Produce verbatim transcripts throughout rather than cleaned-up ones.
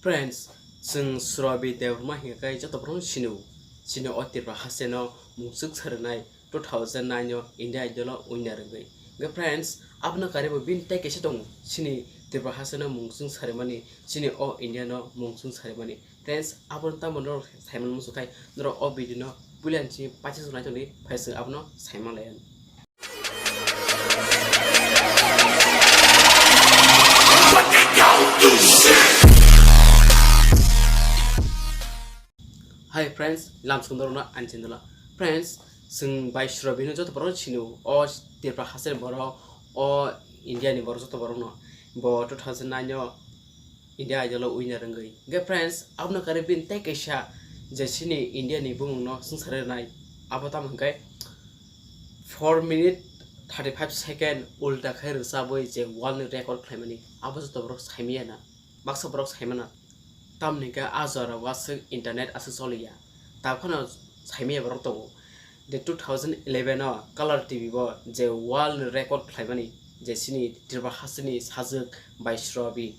Friends, chwng Surabi Debbarma hinkhe joto borok sini o. Chini o Tripura hasteno mungsuk sarinai two thousand nine o India Idol o winner wngwi. Hwnkhe friends, abono karibo bini tei kaisa tongo. Chini Tripura hasteno mungsuk sarimani, chini o India no mungsuk sarimani. Friends, abono tamo norok saiman musukhai, norok o video no puila ni simi paisa swnai tongdi, phai chwng abono saiman laiya. Hi friends, lamsong dorokno ani channel o. Friends, chwng bai Surabi no joto borok sini o, o Tripura hasteni borok, o India ni borok joto borok no. Bo two thousand nine o India Idol o winner wngwi. Hwnkhe friends, abono kare bini tei kaisa je chini India ni bumung no swngchar rwnai. Abo tamo hwnkhe four minute thirty five second ulta khai rwchabwi je world ni record khlaimani. Abo joto borok saimaya na. Baksa borok saimana. Tamni hwnkhe a jora o aswk internet aswk choliya. Takhano saimaya borok tongo. The two thousand eleven o Color T V bo je world record khlaimani, je chini Tripura hasteni sajwk bai Surabi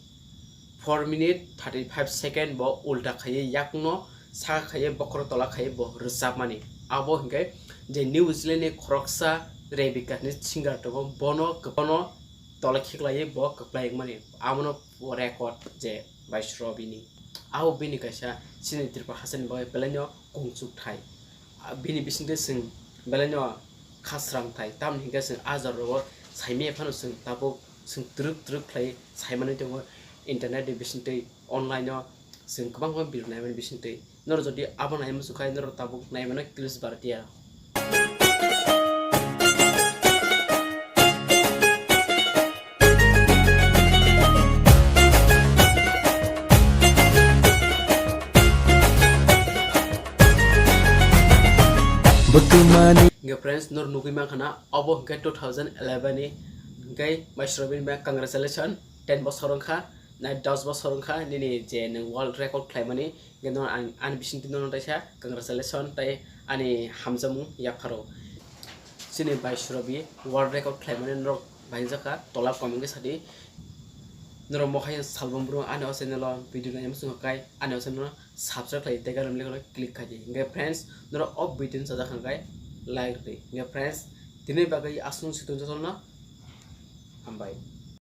four minute thirty five second bo ulta khaiwi yakungno saka khaiwi bokhoro tola khaiwi bo rwchapmani. Abo hwnkhe je New Zealand ni khoroksa Rebecca hinwi singer tongo, bono, bono tola khiklaiwi bo kwplai wngmani. Abono record je bai Surabi ni. Abo bini kaisa chini Tripura hasteni bagwi belaino kongchuk thai. Ah, bini bisingtwi chwng belaino khasrang thai. Tamni hwnkhe chwng a jora rogo saimaya phano chwng tabuk chwng twrwk twrwk khlai saimanwi tongo internet ni bisingtwi, online o chwng kwbangma video naimani bisingtwi. Norok jodi abo nai muchukha, norok tabuk naimano clips Bharatiya. Hwnkhe friends, norok nugwi mankha na, obo hwnkhe two thousand eleven ni, hwnkhe bai Surabi ni congratulation, ten bosor wngkha, na dos bosor wngkha nini je nwng world record khlaimani. Hwnkhe no ang ani bisingtwi nono teisa congratulation tei ani hamjakmung yapharo. Chini bai Surabi world record khlaimani norok bainjakha, tola comment khe sadi. Norok mohai salbom bro ani o channel o video naima chwngkha kai ani o channel o subscribe khlai tei gana click khai di. Hwnkhe friends, norok o video ni sajak kha kai like rwdi. Hwnkhe friends, tini bagwi aswk sitwng jotono hambai.